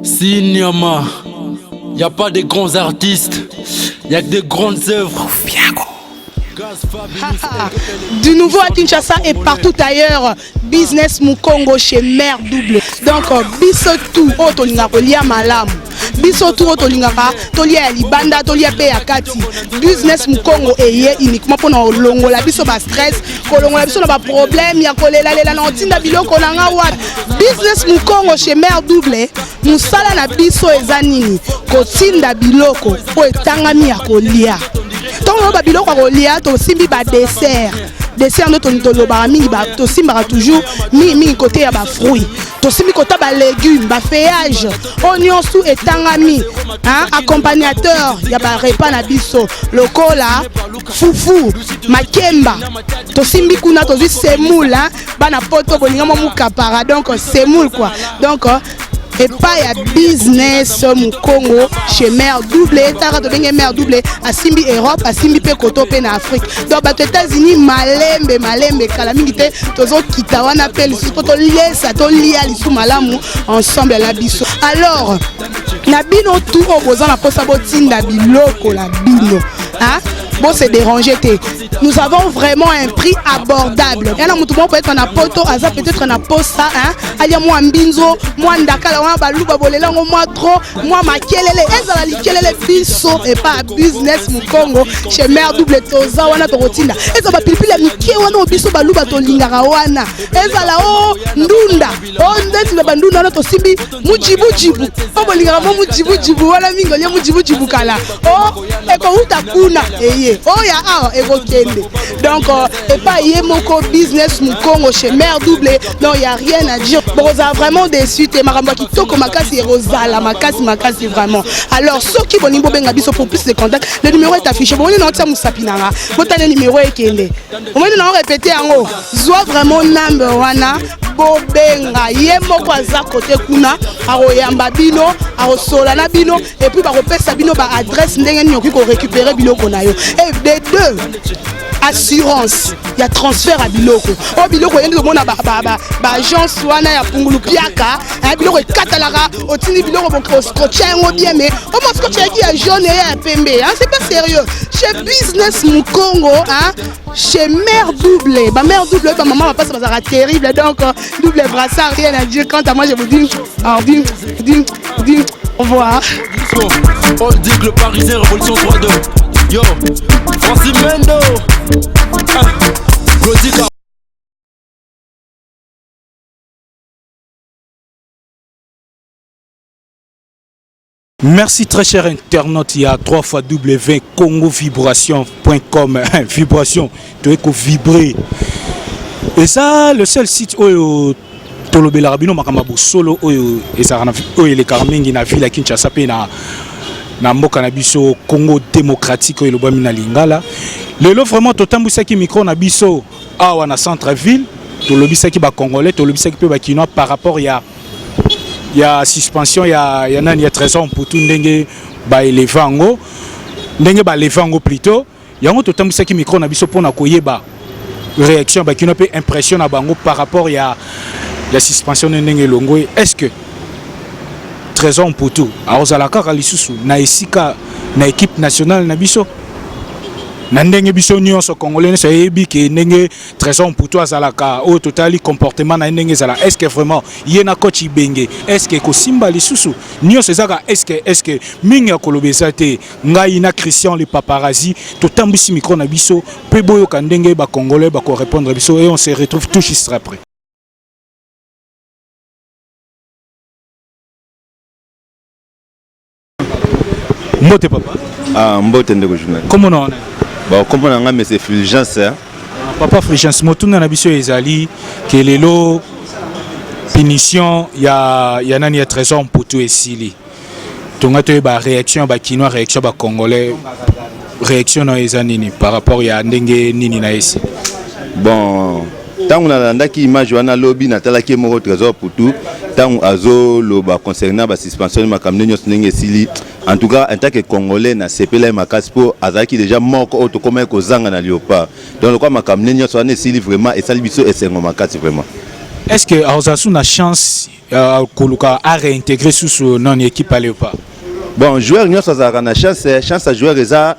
Cinéma. Y a pas de grands artistes, y a que des grandes œuvres. Du nouveau à Kinshasa et partout ailleurs, business Mukongo chez Mère Double. Donc, biso tout oyo tolingaka kolia malamu, biso tout oyo tolingaka tolia ya libanda, tolia mpe ya kati, business Mukongo eye uniquement mpona kolongola biso bastress, kolongola biso na baproblème ya kolelalela na kotinda biloko na nga wapi. Business Mukongo chez Mère Double, mosala na biso eza nini? Kotinda biloko oyo etangami ya kolia. Ntongo oyo babiloko ya kolia, tosimbi badessert. Dessert nde tolobaka mingi, tosimbaka toujours mingimingi côté ya bafruit, tosimbi kota balégume, bafeuillage oyo nyonso etangami, accompagnateur ya barepas na biso lokola fufu, makemba. Tosimbi kuna, tozwi semoule. Bana Poto bolinga mwa mukapara, donc semoule quoi. Donc epai ya business Mokongo chez Mare Double, taka tobenge Mare Double, asimbi Europe, asimbi mpe koto mpe na Afrique. Donc bato États-Unis, malembe malembe, kala mingi te tozokita wana mpe lisusu mpo toliesa, tolia lisusu malamu ensemble na biso. Alors na bino tu oyo boza na mposa botinda biloko na bino, bon, se déranger te, nous avons vraiment un prix abordable. Yana motu moko peut-être na Poto, aza peut-être na posa, hein, alia mwa mbinzo, mwa ndakala wana baluba bolelango mwa trop, mwa makelele, ezala likelele. Biso epa business Mokongo chez Mare Double, toza wana, tokotinda. Ezala bapilipili ya mike wana oyo biso baluba tolingaka wana, ezala o ndunda o ndeti na bandunda wana, tosimbi mujibujibu oyo bolingaka mo mujibujibu wana mingi, olie mujibujibu kala o ekowuta kuna, eye oyo ya awa ekokende. Donc epai ye moko business Mokongo chez Mare Double, donc y a rien à dire, bokozala vraiment déçu te. Makambo ya kitoko makasi ekozala makasi makasi vraiment. Alors soki bolingi bobenga biso pour plus de contact, le numéro est affiché. Bomoni na otia mosapi nanga, botala numéro ekende, omoni na orépété yango. Zwa vraiment number wana, bobenga ye moko, aza kote kuna, akoyamba bino, akosola na bino et puis bakopesa bino baadresse ndenge nini okoki korécupérer biloko na yo. Et de deux, assurance ya transfert ya biloko oyo, biloko eyende, tomona baagence wana ya pungulu piaka, biloko ekatalaka. Otindi biloko, oscotche yango bien, mais omo scotch eyaki ya jaune, eya ya pembe, c'est pas sérieux. Chez business Mokongo, chez Mère Double, bamère double oyo bamama bapasi bazalaka terrible. Donc double brassard, rien à dire. Quant à moi, je vous dis au revoir, dis, dis, au revoir. On dit que le Parisien révolution 3-2. Yo, Francis Mendo, ah, Glody. Merci, très cher internaute, il y a 3 fois W congovibration.com, vibration, tu es vibrer. Et ça, le seul site où tolobelaka bino makambo ya bosolo oyo ezalaka na oyo elekaka mingi na ville ya Kinshasa mpe na mboka na biso Congo démocratique oyo elobwami na lingala. Lelo vraiment totambwisaki micro na biso awa na centre ville, tolobisaki bacongolais, tolobisaki mpe bakinois par rapport ya suspension ya nani, ya Trésor Mputu, ndenge baélever yango, ndenge balever yango plutôt. Yango totambwisaki micro na biso mpona koyeba réaction ya bakinois mpe impression na bango par rapport ya suspension nde ndenge elongo. Est ce que Trésor Mputu akozala kaka lisusu na esika na équipe nationale na biso, na ndenge biso nyonso congolais nyonso ayebi ke ndenge Trésor Mputu azalaka, oyo totali comportement na ye ndenge ezala, est ce que vraiment ye na coach Ibenge, est ce que ekosimba lisusu? Nyonso ezaka est ce que, est ce que. Mingi ya koloba eza te. Ngai na Christian le Paparazzi totambwisi micro na biso mpe boyoka ndenge bacongolais bakorépondre biso et on se retrouve tout juste après. Mbote papa. Ah, mbote ndeko journal. Kombo na wana? Bon, kombo na nga monsieur Fulgence, hein. Papa Fulgence, motuna na biso ezali ke lelo punition ya nani, ya Trésor Mputu esili. Tonga toyeba réaction ya bakinois, réaction ya bacongolais. Réaction na yo eza nini par rapport ya ndenge nini na esi? Bon, ntango nalandaki image wana lobi, natalaki ye moko Trésor Putu ntango azoloba concernant basuspension, makambo nde nyonso ndenge esili. En tout cas, en tant que congolais, nasepela ye makasi mpo azalaki déjà moko oyo tokomaki kozanga na Léopard. Donc lokwa makambo nde nyonso wana esili, vraiment esali biso esengo makasi vraiment. Est ce que akozala su na chance? Koluka a réintégrer susu nani équipe ya Léopard? Bon, joueur nyonso azalaka na chance. Chance ya joueur eza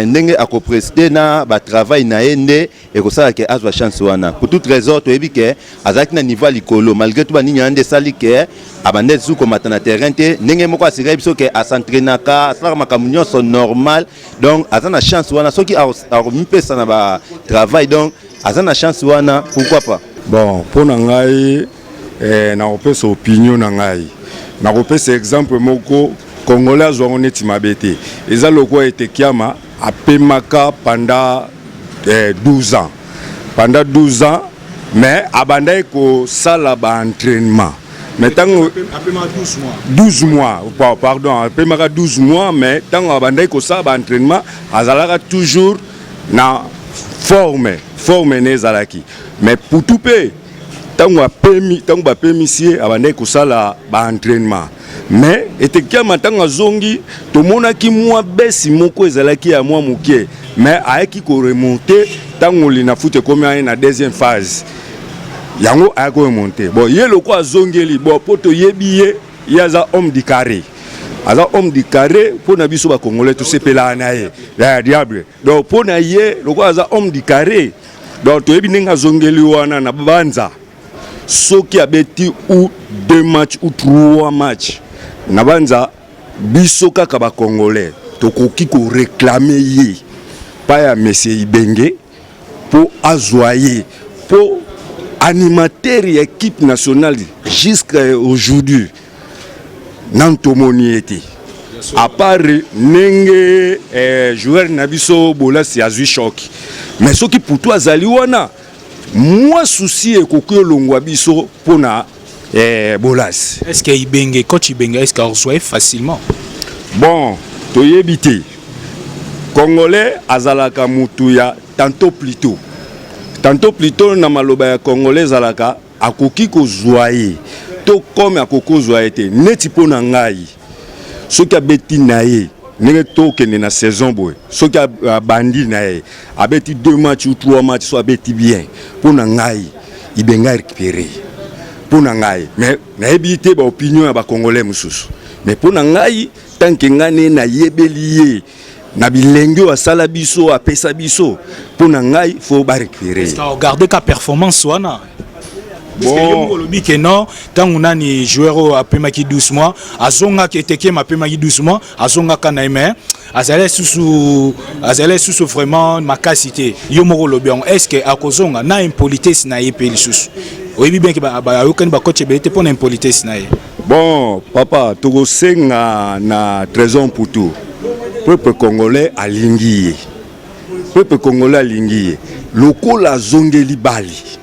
ndenge akoprester na batravail na ye nde ekosala ke azwa chance wana. Pour toute raison, toyebi ke azalaki na niveau ya likolo. Malgré tout, banini wana nde esali ke abanda lisusu komata na terrain te. Ndenge moko asiraki biso ke as'entraînaka, asalaka makambo nyonso normal. Donc aza na chance wana. Soki akomipesa na batravail, donc aza na chance wana, pourquoi pas? Bon, mpo na ngai, nakopesa opinion na ngai. Nakopesa exemple moko, Congolais azwango neti mabe te. Eza lokola Etekiama apemaka pendant 12 ans, pendant 12 ans, mais abandaki kosala baentraînement. Mais ntango 12 mois, pardon, apemaka 12 mois, mais ntango abandaki kosala baentraînement, azalaka toujours na forme. Forme ne ezalaki. Mais Putu mpe, ntango apemi, ntango bapemisi ye, abandaki kosala baentraînement. Mais Etekiama, ntango azongi, tomonaki mwa baisse moko ezalaki ya mwa moke, mais ayaki koremonter. Ntango Linafoot ekomi aye na deuxième phase, yango ayaki koremonter. Bon, ye loko azongeli, bon, mpo toyebi ye, ye aza homme du carré, aza homme du carré. Mpo na biso Bacongolais, tosepelaka na ye ya diable. Donc mpo na ye, lokola aza homme du carré, donc toyebi ndenge azongeli wana na banza. Soki abeti ou deux match ou trois match na banza, biso kaka Bacongolais tokoki koréclamer ye pa ya monsieur Ibenge mpo azwa ye, mpo animateur ya équipe nationale jusqu'à aujourd'hui nanu tomoni ye te, à part ndenge joueur na biso Bolasi azwi choc. Mais soki Putu azali wana, mwa souci ekoki olongwa biso mpona Bolasi. Est ce que Ibenge, coach Ibenge, est ce que azwa ye facilement? Bon, toyebi te. Congolais azalaka mutu ya tantôt plutôt, tantôt plutôt. Na maloba ya Congolais, ezalaka akoki kozwa ye to comme akoki kozwa ye te. Neti mpo na ngai, soki abeti na ye ndenge tokende na saison boye, soki abandi na ye, abeti deux match ou trois match, so abeti bien, mpo na ngai Ibenge récupéré, mpo na ngai. Mais nayebi te baopinion ya Bacongolais mosusu. Mais mpo na ngai, tant que ngai ne nayebeli ye na bilenge oyo asala biso, apesa biso, mpo na ngai faut barécupérer. Regarde ka performance wana. Bon, olobi ke non, ntango nani joueur oyo apemaki 12 mois azongaki, Etekema apemaki 12 mois, azongaka na ye, mais azali lisusu vraiment makasi te. Yo moko olobi yango. Est ce que akozonga na impolitesse na ye mpe lisusu? Oyebi bien ke bayokani bacoach ebele te mpo na impolitesse na ye. Bon, papa, tokosenga na Trésor Mputu. Peuple congolais alingi ye, peuple congolais alingi ye. Lokola azongeli bali,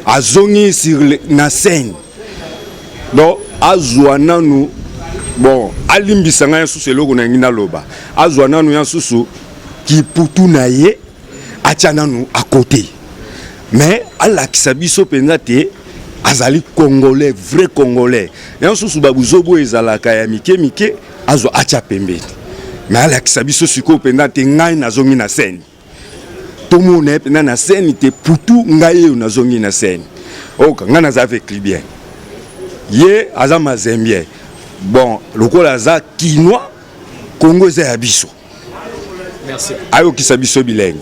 azongi sur na scène, donc azwa nanu, bon, alimbisa ngai susu, eloko na ngai naloba, azwa nanu ya susu kiputu na ye, atya nanu à côté, mais alakisa biso mpenza te azali Congolais, vrai Congolais. Ya susu babuzobo ezalaka ya mike mike, azwa atya pembeni, mais alakisa biso sikoyo mpenza te ngai nazongi na scène. Tomona ye mpenza na scène te. Putu, ngai oyo nazongi na scène, oyoka ngai naza véclubien, ye aza Mazembien. Bon, lokola aza Kinois, Kongo eza ya biso. Ayokisa biso bilengi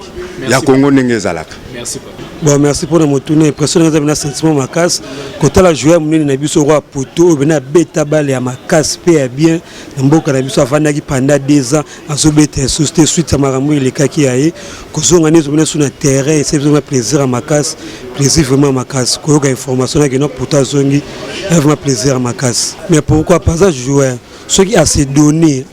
ya Kongo ndenge ezalaka. Merci. Bon, merci mpona motuna. Impression eza bena sentiment makasi kotala joueur monene na biso roi Poto oyo bena abeta bale ya makasi mpe ya bien na mboka na biso. Avandaki pendant 2 ans, azobeta lisusu te suite ya makambo elekaki ya ye. Kozonga nde ezomona su na terrain, ese biso plaisir ya makasi, plaisir vraiment makasi. Koyoka information nake no Poto azongi, ya vraiment plaisir ya makasi. Mais pourquoi pas? Aza joueur, soki ase donné,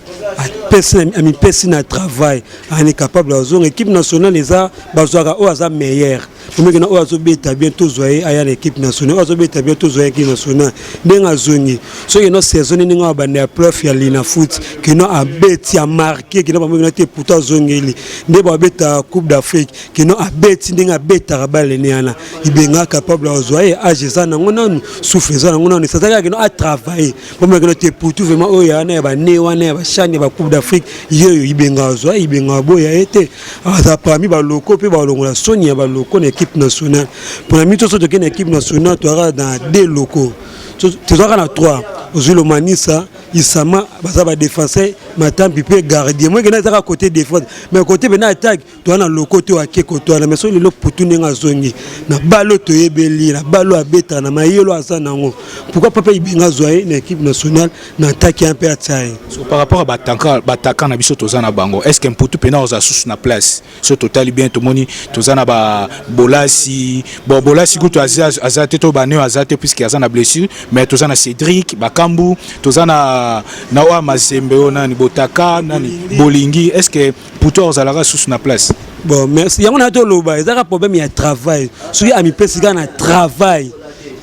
amipesi na travail, ani capable azonga équipe nationale. Eza bazwaka oyo aza meilleur. Omeki na oyo azobeta bien, tozwa ye aya na équipe nationale. Oyo azobeta bien, tozwa ye équipe nationale. Ndenge azongi, soki no saison ndenge awa banda ya playoff ya Linafoot, keno abeti, amarquer, keno bamoki na te Puto azongeli. Nde babeta Coupe d'Afrique, keno abeti ndenge abetaka balene wana, Ibenga capable azwa ye. Age eza nango nanu, souffle eza nango nanu. Esazalaki keno atravailler pomekeno te Putu vraiment oyo wana ya bane wana ya bachane ya bacoupe d'Afrique, ye oyo Ibenga azwa, Ibenga aboya ye te. Aza parmi baloko mpe balongola soni ya baloko na équipe nationale. Mpona mi toso tokende na équipe nationale, toyaka na deux locaux. Tozwaka na 3, ozwi Lomanisa, Isama, baza badéfenseur, Matampi mpe gardien. Moyeke na ezaka côté défense, mais côté pena attaque toza na loko te ake koto wana. Mais soki lelo Putu ndenge azongi na balo, toyebeli na balo abetaka na mayelo aza nango, pourquoi papa Ibenga azwa ye na équipe nationale na attaque ya mpe atia ye? So, par rapport à bataka na biso toza na bango, est ce que Mputu mpena ozala susu na place? So totali bien, tomoni toza na babolasi. Bon, Bolasi kutu aza te, to baneo aza te puisque aza na blessure, mais toza na Cédric Bakambu, toza na oyo Mazembe, oyo nani, Botaka, nani, Bolingi. Est ce que Mputu ozalaka susu na place? Bon, merci. Yango na toloba, ezaka problème ya travail. Soki amipesi kaka na travail,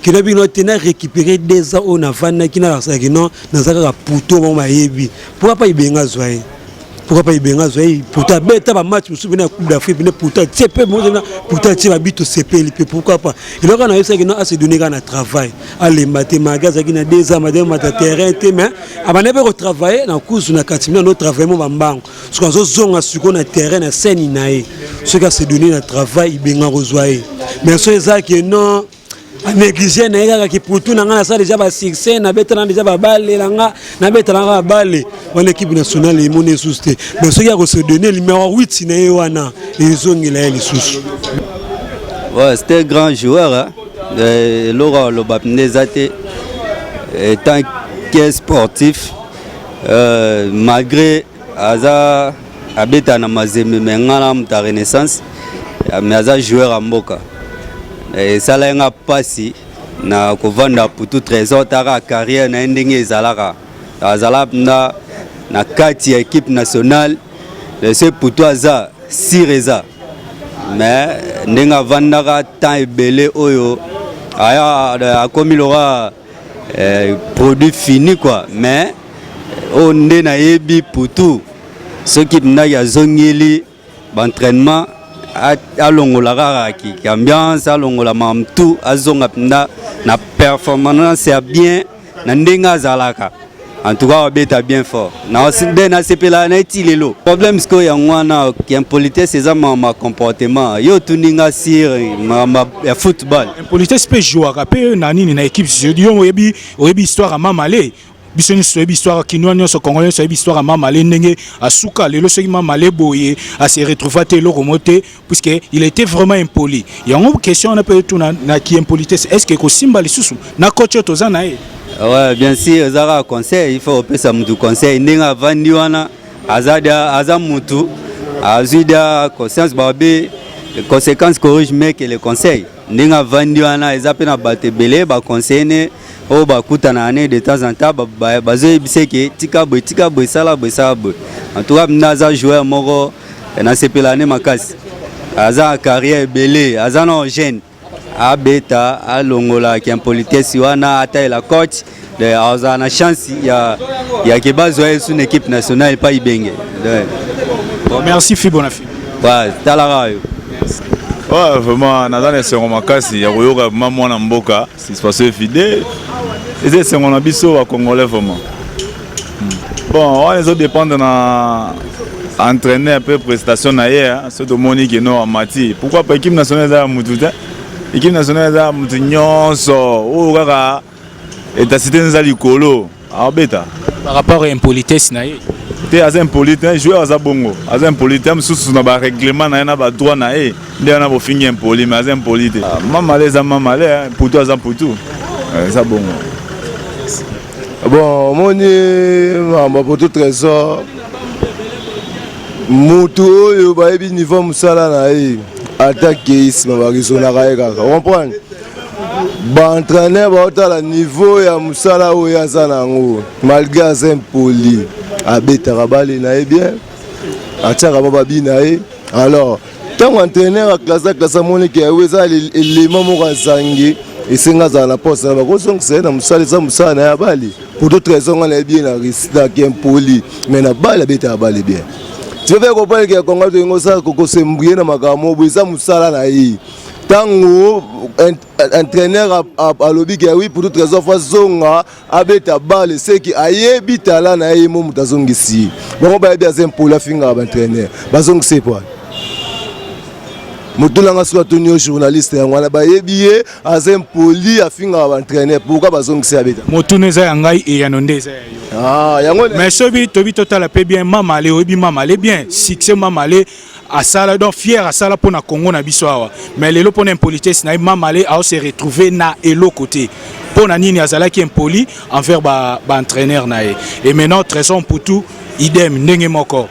kino bino te na récupérer 2 ans oyo navandaki, nalakisaki non, naza kaka Puto bango bayebi. Pourquoi pas Ibenga azwa ye? Pourquoi pas Ibenga azwa ye? Puto abeta bamatch mosusu pene ya Coupe d'Afrique, pene Puto atie mpe, Puto atie babi, tosepeli mpe. Pourquoi pas? Eloko nayebisaki non, ase donner kaka na travail, alemba te. Malgré azalaki na 2 ans madame mata terrain te, mais abandi mpe kotravaille na kuzu na kati mina no travaille mo bambango. Soki azozonga sikoyo na terrain na scène na ye, soki ase donner na travail, Ibenga kozwa ye. Mais so ezaki non, anéglige na ye kaka kiputu na ngai, nasala déjà basuccès, nabetana déjà babalela nga, nabetana nga babale wana, équipe nationale emoni lisusu te. Mais soki akose donner, numéro 8 na ye wana ezongela ye lisusu. Ouais, c'était un grand joueur, hein. Eloko aloba mpenza eza te. Tant que sportif, malgré aza abeta na Mazembe, mais nga na moto ya Renaissance, mais aza joueur ya mboka. Esala nga mpasi na kovanda Putu Trésor. Taka carrière na ye ndenge ezalaka, azala mpenza na kati ya équipe nationale. Se Putu aza sir eza, mais ndenge avandaka temps ebele oyo, aya akomi loka produit fini quoi. Mais oyo nde nayebi, Putu soki ndaki azongeli baentraînement, alongola kaka ambiance, alongola makambo, azonga mpenza na performance ya bien na ndenge azalaka. En tout cas abeta bien fort nde nasepelaka na eti lelo. Problème sikoyo yango wana, impolitesse eza makambo ya comportement. Yo otuni nga sur makambo ya football. Impolitesse mpe jouaka mpe na nini, na équipe. Yo oyebi histoire ya Mamale, biso nyonso toyebi histoire, kinois nyonso, congolais nyonso ayebi histoire ya Mamale, ndenge asuka lelo. Soki Mamale boye ase retrouva te eloko mo te, puisque il était vraiment impoli. Yango question wana mpe tuna na ki impolitesse, est ce que ekosimba lisusu na coach oyo toza na ye? Ouais, bien sûr, eza kaka conseil. Il faut opesa mutu conseil ndenge avandi wana, aza da aza mutu azwi da conscience. Babe conséquence corrige mieux que le conseil. Ndenge avandi wana, eza mpe na bato ebele baconseille ne oyo bakutana ne de temps en temps, bazoyebisa eke tika boye, tika boye, sala boye, sala boye. En tout cas mna aza joueur moko nasepela ne makasi, aza na carrière ebele, aza na jeune, abeta, alongolaki impolitesse wana, atayela coach, azala na chance ya ke bazwa ye su na équipe nationale epai Ibenge. Bon, merci Fibo na Fibo. Ouais, talaka yo. Ouais, vraiment naza na esengo makasi ya koyoka vraiment mwana mboka suspension efide. Eza esengo na biso bacongolais vraiment. Bon, wana ezodépendre na entraîneur mpe prestation na ye. So tomoni ke no amati, pourquoi pas? Équipe nationale eza ya mutu te, équipe nationale eza ya mutu nyonso oyo kaka etasi te, eza likolo aobeta. Par rapport à impolitesse na ye? Te, aza impoli te. Joueur aza bongo, aza impoli te. Mosusu na barèglement na ye, na badroit na ye, nde wana bofingi impoli, mais aza impoli te. Mamale eza mamale, Putu aza Putu, eza bongo. Bon, omoni makambo Poto Trésor, mutu oyo bayebi niveau mosala na ye, ata kei nsima barizonaka ye kaka, comprendre. Baentraîneur baotala niveau ya mosala oyo aza na yango. Malgré aza impoli, abetaka bale na ye bien, atiaka ba babi na ye. Alors ntango entraîneur aklase aklase, amoniki yayo eza elema moko azangi, esenga azala na poste na bakozongisa ye na mosala. Eza mosala na ye abali Poto Trésor. Nga nayebi ye na impoli, mais na bale abetaka bale bien. Tu veux comprendre que Kongo tolingi osala kosembrie na makambo boye, eza mosala na ye. Ntango entraîneur alobi ke oui, Poto Trésor faut azonga abeta bale, seki ayebi tala na ye mo moto azongisi ye. Bango bayebi aza impoli, afingaka baentraîneur, bazongisa ye po. Motuna nga soki atuni yo journaliste yango wana bayebi ye aza impoli, afingaka baentraîneur, pourquoi bazongisi abeta? Motuna eza ya ngai, eyano nde eza ya yo. Ah, yango. Mais soki tobi totala mpe bien Mamale, oyebi Mamale bien, succès Mamale asala, donc fier asala mpo na Congo na biso awa, mais lelo mpo na impolitesse na ye, Mamale aose retrouver na eloko te. Mpo na nini? Azalaki impoli envers baentraîneur ba na ye. Et maintenant Trésor Mputu, idem, ndenge moko.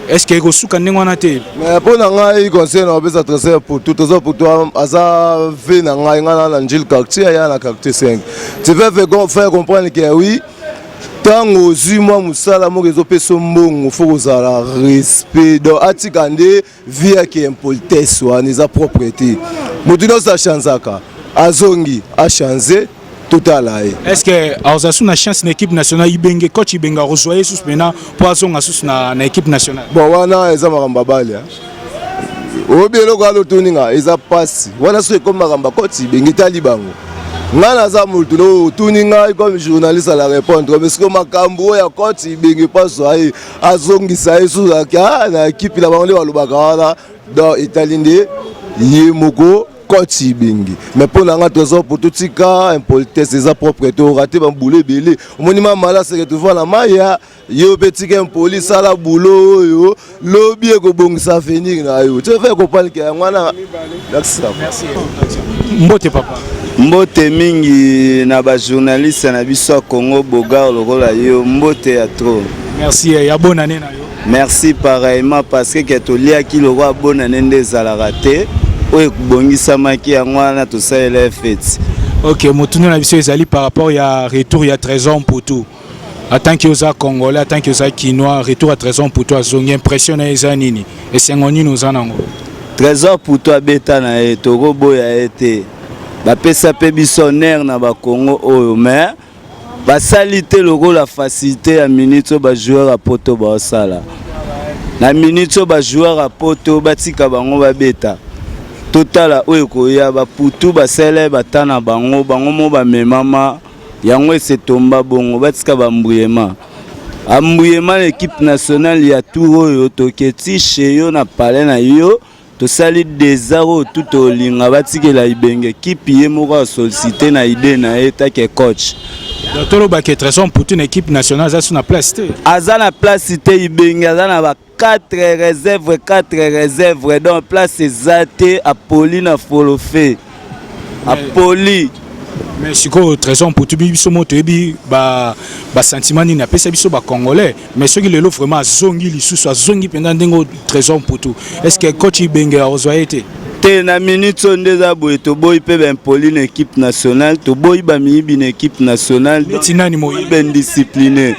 Est ce que ekosuka ndenge wana te? Mais mpo na ngai, conseil na kopesa Trésor Mputu, Trésor Mputu aza ve na ngai, ngai na na Njili quartier, aya na quartier 5. Tu veux faire comprendre que oui, ntango ozwi mwa mosala moko ezopesa mbongo, fo kozala respect. Donc atika nde vie yake impolitesse wana, eza propre te. Motu nyonso achanzaka, azongi achange, totala ye. Est ce que akozala su na chance na équipe nationale? Ibenge, coach Ibenge akozwa ye susu mpena mpo azonga susu na équipe nationale? Bon, wana eza makambo abali. Oyebi eloko wana otuninga eza mpasi wana. Soki ekomi makambo akoti Ibenge, etali bango. Ngai naza motu no otuni ngai comme journaliste ala répondre, mais sikoyo makambo oyo akoti Ibenge mpaso aye azongisa ye susu na ekipe na bango nde balobaka wana. Donc etali nde ye moko coach Ibenge. Mais mpo na nga, Trésor po totika impolitesse, eza propre te. Orater baboulot ebele, omoni Mamala se retrouve na mai ya yo mpe. Tika impoli, sala boulot oyo lobi ekobongisa avenir na yo. Tu fais comprendre ke yango wana. Mbote papa. Mbote mingi na bajournaliste na biso ya Congo Bogar lokola yo, mbote ya trop. Merci ya bonne année na yo. Merci pareillement, parce que ke toliaki lokola bonne année nde ezalaka te, oyo ekobongisamaki yango wana tosalela fête. Ok, motuna na biso ezali par rapport ya retour ya Trésor Mputu. En tant que oza Congolais, en tant que oza Kinois, retour ya Trésor Mputu, azongi, impression na ye eza nini? Esengo nini oza nango? Trésor Mputu abeta na ye, tokoboya ye te. Bapesa mpe biso honneur na Bakongo oyo, mais basali te lokola facilité ya minute oyo bajoueur ya poto baosala. Na minute oyo bajoueur ya poto batika bango babeta, totala oyo ekoya. Baputu basala bata na bango, bango mo bamemama yango esetomba bongo. Batika bambuyema ambuyema na équipe nationale ya tour oyo. Toketi chez yo na palais na yo, tosali désert oyo tu tolinga. Batikela Ibenge kipi, ye moko asollicite na idée na ye take coach. Donc tolobaki Trésor Mputu na équipe nationale aza su na place te? Aza na place te. Ibenge aza na ba 4 réserve, 4 réserve, donc place eza te. Apoli na folofe, apoli. Mais sikoyo Trésor Mputu, biso mo toyebi basentiment nini apesa biso bacongolais. Mais soki lelo vraiment azongi lisusu, azongi mpenza ndenge Trésor Mputu, est ce que coach Ibenge akozwa ye te? Te, na minute oyo nde eza boye, toboyi mpe baimpoli na équipe nationale, toboyi bamiyibi na équipe nationale. Neti nani moyibi? Baindiscipline,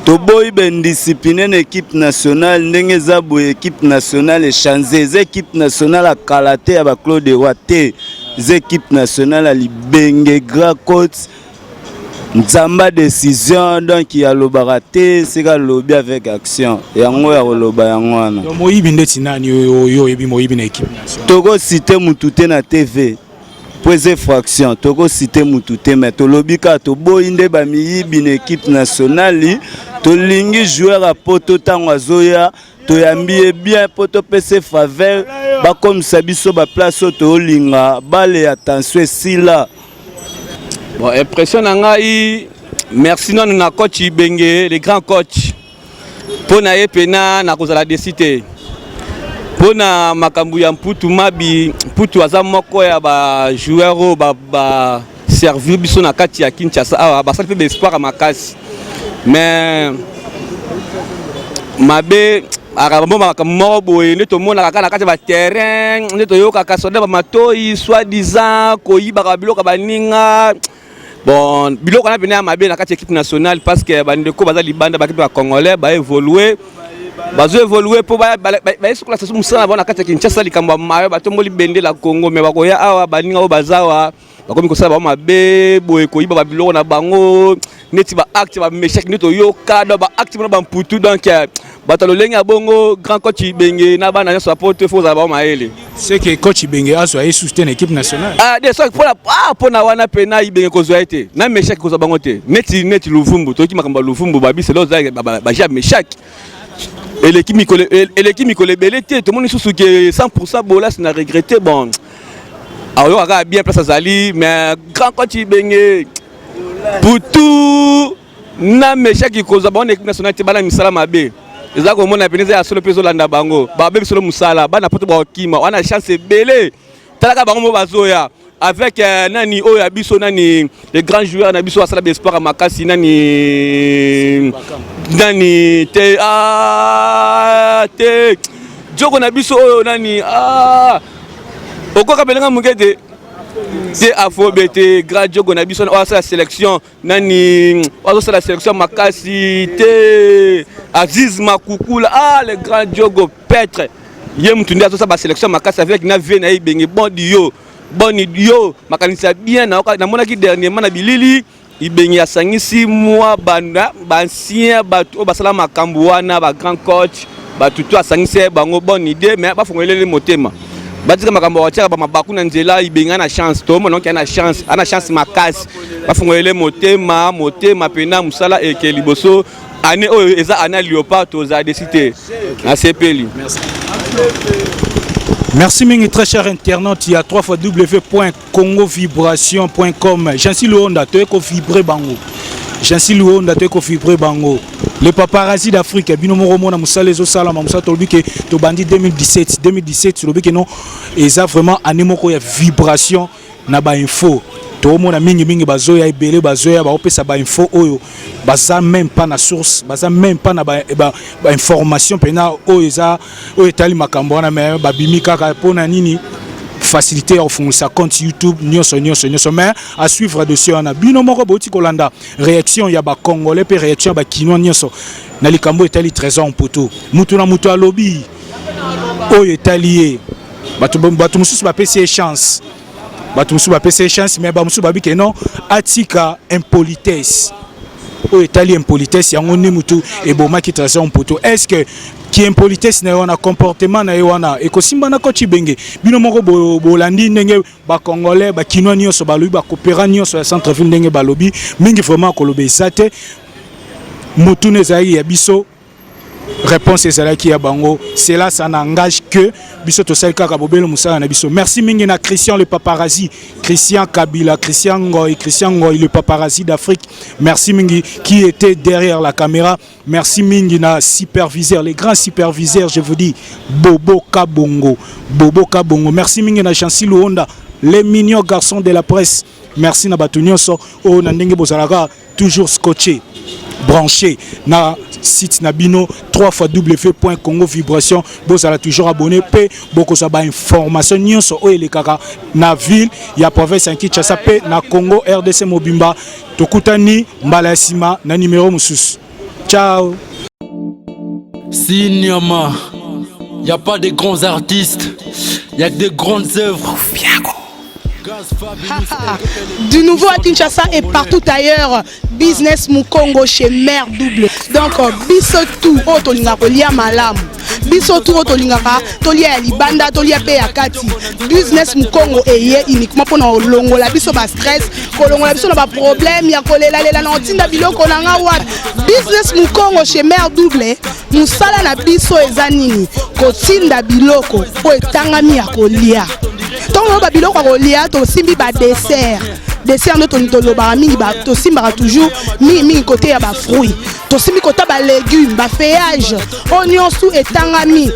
toboyi baindiscipline na équipe nationale. Ndenge eza boye, équipe nationale echange, eza équipe nationale ya kala te, ya baclaude Roy te, eza équipe nationale ya Libenge, grand coach Nzamba décision. Donc alobaka te, sika alobi avec action, yango ya koloba yango wana. Moyibi ndeti nani oyo oyebi moyibi na équipe nationale? Tokociter mutu te na TV po eza infraction. Tokociter mutu te, mais tolobi kaka toboyi nde bamiyibi na équipe nationale. Tolingi joueur ya poto, ntango azoya toyambi ye bien mpo topesa faveur, bakomisa biso baplace oyo tolinga bale ya tension esila. Bon, impression na ngai, merci nanu na coach Ibenge, le grand coach, mpo na ye mpena nakozala déçu te. Mpo na makambo ya Mputu Mabi, Mputu aza moko ya bajoueur oyo baservir biso na kati ya Kinshasa awa, basali mpe baespoir ya makasi, mais mabe akabambo makambo moko boye nde tomonaka kaka na kati ya baterrain, nde toyokaka soda bamatoi, soi disant koyibaka biloko ya baninga. Bon, biloko wana pene ya mabe na kati ya équipe nationale, parce que bandeko baza libanda, bakipe ya Congolais baévolue, bazo évolue mpo bayesokola sasu mosala na bango na kati ya Kinshasa. Likambo ya mayo, batomboli bendela Congo, mais bakoya awa, baninga oyo baza awa bakomi kosala bango mabe boye, koyiba babiloko na bango, neti baacte bameshaki nde toyoka. Donc baacte mpona bamputu, donc bato ya lolenge ya bongo, grand coach Ibenge na bana nyonso ya poto, fo kozala bango mayele. C'est que coach Ibenge azwa ye susu te na équipe nationale? Ah, de soki mpona, ah, mpona wana mpena Ibenge kozwa ye te na Meshaki, kozwa bango te. Neti Luvumbu, toyoki makambo ya Luvumbu, babiselo oza baja Meshaki. Eleki mikolo, eleki mikolo ebele te, tomoni susu ke 100% Bolas na regrette. Bon, aoyoka kaka bien place azali, mais grand coach Ibenge, Putu na Meshaki kozwa bango na équipe nationale te, bana misala mabe eza komona pene eza ya solo mpe ezolanda bango, babebi solo mosala, bana poto bakokima wana chance ebele. Talaka bango mo bazoya avec nani oyo ya biso, nani le grand joueur na biso asala baespoir ya makasi, nani nani te, ah, te joko na biso oyo nani, ah, okoka pelenga moke te te, afobe te, grand jogo na biso oyo asala sélection, nani azosala sélection makasi te, Aziz Makukula, ah, le grand jogo petre, ye mutu nde azosala basélection makasi avec na vie na ye Ibenge. Bon dio, bon yo makanisi ya bien. Namonaki dernièrement na bilili Ibenge asangisi mwa baancien, bato oyo basala makambo wana, bagrand coach, bato to asangisi ye bango. Bonne idée, mais bafongoleli motema, batika makambo batiaka bamabaku na nzela. Ibenge na chance, tomona oki ana chance, ana chance makasi. Bafongolele motema, motema mpena mosala eke liboso. Année oyo eza année ya Léopard, tozala déçus te. Nasepeli. Merci mingi, très cher internaute. Il y a 3 fois www.congovibration.com. Jansi Luonda, tu es vibrer bango. Jansi Luonda, tu es vibrer bango. Le paparazzi d'Afrique, bino moko mona musala ezo sala ma musala, tolobi ke to bandi 2017, 2017 tolobi ke non, eza vraiment année moko ya vibration na ba info. Toomona mingimingi bazoya ebele, bazoya baopesa bainfo oyo baza même pas na source, baza même pas na bainformation ba mpena oyo eza oyo etali makambo wana, mais babimi kaka mpona nini? Facilité ya kofungolisa compte YouTube, nyonso nyonso nyonso. Mais à suivre dossier wana. Bino moko bouti kolanda réaction ya bacongolais mpe réaction ya bakinois nyonso na likambo etali Trésor Mputu. Mutu na mutu alobi oyo etali ye. Bato mosusu bapesi ye chance, bato mosusu bapesi ye chance, mais bamosusu babi ke non, atika impolitesse. Oyo etali impolitesse, yango nde mutu ebomaki Trésor Mputu. Est ce que ki impolitesse na ye wana, comportement na ye wana ekosimba na coach Ibenge? Bino moko bolandi ndenge bacongolais, bakinois nyonso balobi, bakopera nyonso ya centre ville ndenge balobi. Mingi vraiment koloba eza te. Motuna ezalaki ya biso, réponse ezalaki ya bango. Cela, ça n'engage que biso, tosali kaka bobele mosala na biso. Merci mingi na Christian le paparazzi, Christian Kabila, Christian Ngoy, Christian Ngoy le paparazzi d'Afrique. Merci mingi qui était derrière la caméra. Merci mingi na superviseur, les grands superviseurs, je vous dis, Bobo Kabongo, Bobo Kabongo. Merci mingi na Chancy Luonda, les mignons garçons de la presse. Merci na bato nyonso oyo na ndenge bozalaka toujours scotché, branché na site na bino 3 fois w.congo vibration. Bozala toujours abonné mpe bokozwa bainformation nyonso oyo elekaka na ville ya province ya Kinshasa mpe na Congo RDC mobimba. Tokutani mbala ya nsima na numero mosusu. Ciao. Cinéma, y a pas de grands artistes, y a que des grandes œuvres. Du nouveau à Kinshasa et partout ailleurs, Business Mukongo chez Mère Double. Donc biso tout oyo tolingaka kolia malamu, biso tout oyo tolingaka tolia ya libanda, tolia mpe ya kati, Business Mukongo eye uniquement mpona kolongola biso bastress, kolongola biso na baproblème ya kolelalela na kotinda biloko na nga wapi. Business Mukongo chez Mère Double, mosala na biso eza nini? Kotinda biloko oyo etangami ya kolia. Ntongo oyo babiloko ya kolia, tosimbi badessert, dessert nde tolobaka mingi, tosimbaka toujours mingimingi côté ya bafruit, tosimbi kota balégume, bafeuillage oyo nyonso etangami,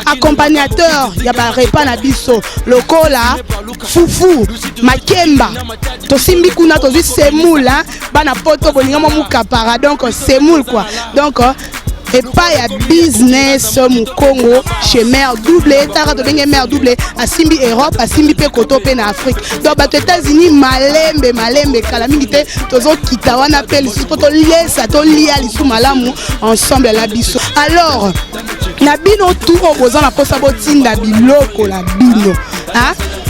accompagnateur ya barepas na biso lokola fufu, makemba. Tosimbi kuna, tozwi semoule, bana poto bolinga mwa mukapara, donc semoule quoi. Donc epai ya Business Mokongo chez Mare Double, taka tobenge Mare Double, asimbi Europe, asimbi mpe koto mpe na Afrique. Donc bato États-Unis, malembe malembe, kala mingi te tozokita wana mpe lisusu mpo toliesa, tolia lisusu malamu ensemble na biso. Alors na bino tu oyo boza na mposa botinda biloko na bino.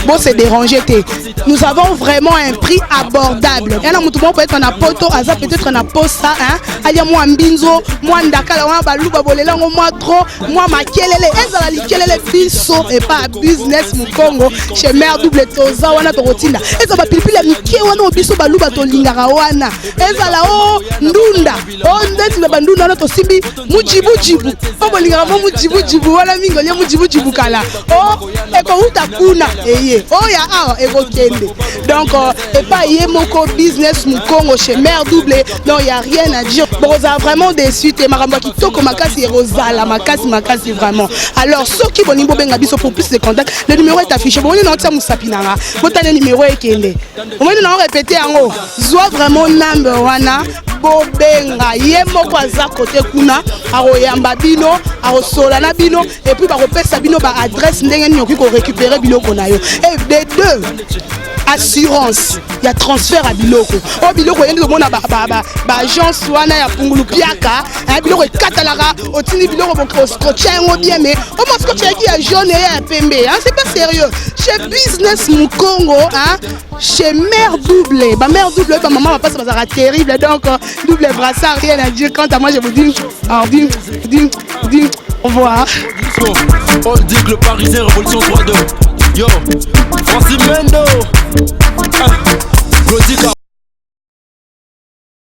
Bo se déranger te. Nous avons vraiment un prix abordable. Yana mutu moko peut-être na poto, aza peut-être na posa, hein, alia mwa mbinzo, mwa ndakala wana baluba bolela ngo mwa trop, mwa makelele, ezala likelele biso et pas business Mukongo chez Mère Double toza wana tokotinda. Ezala ba pilipili ya mike wana oyo biso baluba tolingaka wana. Ezala o ndunda, o ndeti na bandunda wana tosimbi mujibujibu. Po bolingaka mo mujibujibu wana mingi olie mujibujibu kala. O ekowuta kuna eye oyo ya awa ekokende. Donc epai ye moko business Mukongo chez Mère Double, donc y a rien à dire. Bokozala vraiment déçu te, makambo ya kitoko makasi ekozala makasi makasi vraiment. Alors soki bolingi bobenga biso pour plus de contact, le numéro est affiché. Bomoni na otia mosapi na nga, botala numéro ekende. Omoni na répété yango, zwa vraiment number wana, bobenga ye moko aza kote kuna, akoyamba bino, akosola na bino, et puis bakopesa bino ba adresse ndenge nini okoki korécupérer biloko na yo. Et de deux, assurance ya transfert ya biloko oyo biloko oyende komona baagence wana ya pungulu piaka, biloko ekatalaka, otindi biloko oscotche yango bien, mais omo scotch eyaki ya jaune, eya ya pembe, hein, c'est pas sérieux. Chez Business Mukongo, hein, chez Mère Double, bamère double oyo bamama bapasi bazalaka terrible. Donc double brassard, rien à dire. Quant à moi, je vous dis au dis dis dis au revoir. On dit que le Parisien révolution 3-2. Yo, Francis Mendo. Ah, Claudie.